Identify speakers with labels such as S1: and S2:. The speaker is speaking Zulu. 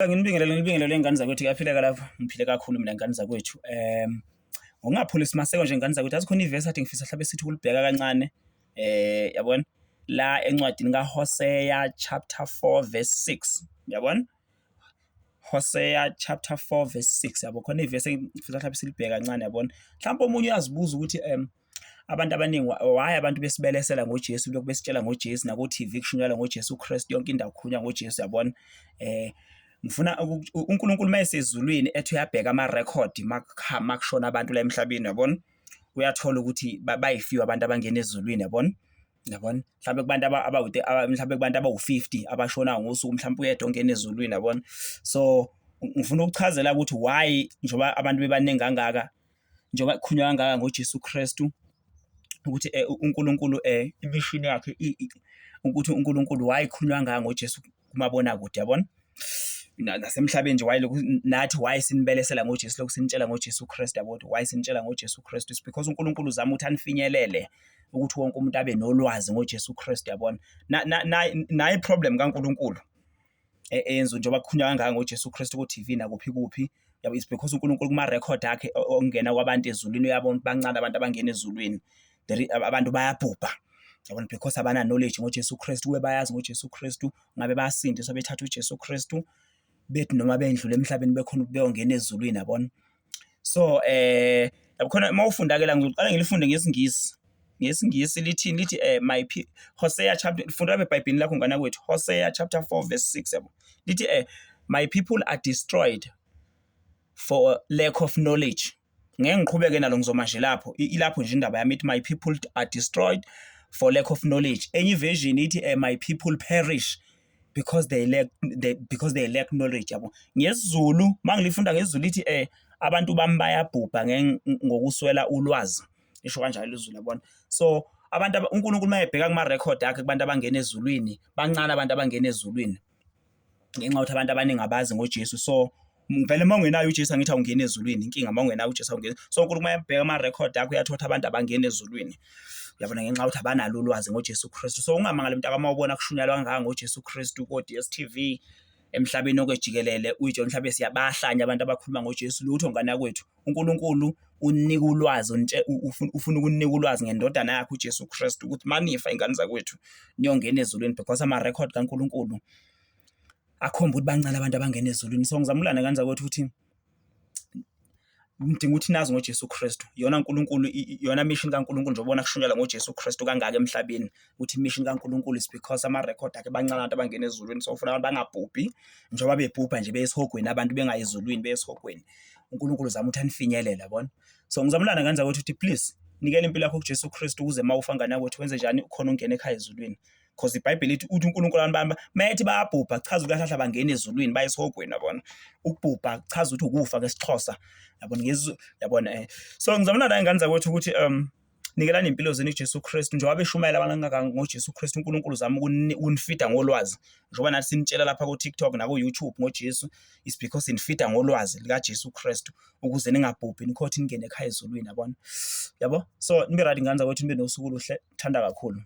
S1: Nginibingelele, nginibingelele iy'ngane zakwethu, kuyaphileka lapho? Ngiphile kakhulu mina ngane zakwethu. Ngokungaphulisi maseko nje ngane zakwethu, yazi khona ivesi kade ngifisa mhlampe sithi ukulibheka kancane, yabona la encwadini kaHosea chapter 4 verse 6, yabona? Hosea chapter 4 verse 6, yabo, khona ivesi engifisa mhlampe silibheke kancane, yabona? Mhlawumbe omunye uyazibuza ukuthi abantu abaningi, why abantu besibelesela ngoJesu, lokhu besitshela ngoJesu, nako-TV kushunyayelwa ngoJesu Kristu, yonke indawo kukhulunywa ngoJesu, yabona? Ngifuna uNkulunkulu uma esezulwini ethi uyabheka amarekhodi makushona abantu la emhlabeni, yabona? Uyathola ukuthi bayi-few abantu abangena ezulwini, yabona? Yabona? Mhlawumbe kubantu mhlawumbe kubantu abawu-50 abashona ngosuku, mhlawumbe uyedwa ongena ezulwini, yabona? So ngifuna ukuchazela ukuthi why njengoba abantu bebaningi kangaka, njengoba kukhulunywa kangaka ngoJesu Kristu, ukuthi uNkulunkulu imishini yakhe, ukuthi uNkulunkulu why kukhulunywa kangaka ngoJesu kumabonakude, yabona? Nasemhlabeni nje, why lokhu nathi, why sinibelesela ngoJesu, lokhu sinitshela ngoJesu Kristu, yabo, why sinitshela ngoJesu Kristu? It's because uNkulunkulu uzama ukuthi anifinyelele ukuthi wonke umuntu abe nolwazi ngoJesu Kristu, yabona? Nayi i-problem kaNkulunkulu eyenza njengoba kukhulunywa kangaka ngoJesu Kristu ku-TV nakuphi kuphi, yabo. It's because uNkulunkulu kuma-record akhe okungena kwabantu ezulwini uyabona ukuthi bancane abantu abangena ezulwini, abantu bayabhubha, yabona, because abana knowledge ngoJesu Kristu. Kube bayazi ngoJesu Kristu, ngabe bayasindiswa, bethatha uJesu Kristu, bethi noma bendlula emhlabeni bekhona beyongena ezulwini, yabona? So yakhona uma ufunda-ke la, ngizoqala ngilifunde ngesiNgisi. NgesiNgisi lithini? Lithi my Hosea chapter, funda lapha eBhayibhelini lakho ngane kwethu, Hosea chapter 4 verse 6, yabo. Lithi "My people are destroyed for lack of knowledge." Ngeke ngiqhubeke nalo, ngizoma nje lapho, ilapho nje indaba yami. Ithi "My people are destroyed for lack of knowledge." Enye version ithi "My people perish because they lack knowledge," yabo. NgesiZulu, mangilifunda ngesiZulu, ithi "Abantu bami bayabhubha ngokuswela ulwazi." Isho kanjalo isiZulu, yabona? So abantu, uNkulunkulu mayebheka kuma record akhe kubantu abangena ezulwini, bancane abantu abangena ezulwini ngenxa yokuthi abantu abaningi abazi ngoJesu. So vele uma ungenayo uJesu, angithi awungeni ezulwini? Inkinga, uma ungenayo uJesu awungeni. So uNkulunkulu uma ebheka ama-record akho uyathola ukuthi abantu abangeni ezulwini, uyabona, ngenxa yokuthi abanalo ulwazi ngoJesu Kristu. So ungamangali mntaka uma ubona kushunyayelwa kangaka ngoJesu Kristu ko-DStv, emhlabeni wonke jikelele, uyitshela mhlawumbe siyabahlanya abantu abakhuluma ngoJesu. Lutho ngane yakwethu, uNkulunkulu unika ulwazi, ufuna ukunika ulwazi ngendodana yakhe uJesu Kristu, ukuthi manifa ingane zakwethu niyongena ezulwini, because ama-record kaNkulunkulu akhomba ukuthi bancane abantu abangena ezulwini. So ngizama ukulanda, ngane zakwethu, ukuthi ngidinga ukuthi nazi ngoJesu Kristu. Iyona uNkulunkulu, iyona mission kaNkulunkulu njengoba ubona kushunyayelwa ngoJesu Kristu kangaka emhlabeni, ukuthi mission kaNkulunkulu is because ama-record akhe bancane abantu abangena ezulwini. So ufuna abantu bangabhubhi njengoba bebhubha nje beye esihogweni, abantu bengayi ezulwini, beye esihogweni. UNkulunkulu uzama ukuthi anifinyelele, yabona? So ngizama ukulanda, ngane zakwethu, ukuthi please nikela impilo yakho kuJesu Kristu, ukuze uma ufa, ngane yakwethu, wenze njani? Ukhona ungena ekhaya ezulwini, because iBhayibheli lithi, uthi uNkulunkulu abantu bami mayethi bayabhubha, kuchaza ukuthi kahle bangena ezulwini, baye esihogweni, yabona? Ukubhubha kuchaza ukuthi ukufa ngesiXhosa, yabona, yabona. So ngizama ukulanda, ingane zakwethu, ukuthi nikelani impilo zenu kuJesu Kristu. Njengoba beshumayela abantu kangaka ngoJesu Kristu, uNkulunkulu uzama ukunifida ngolwazi. Njengoba nathi sinitshela lapha ku-TikTok naku-YouTube ngoJesu, is because sinifida ngolwazi likaJesu Kristu ukuze ningabhubhi, nikhothe ningene ekhaya ezulwini, yabona, yabo? So nibe right, ingane zakwethu, nibe nosuku oluhle, thanda kakhulu.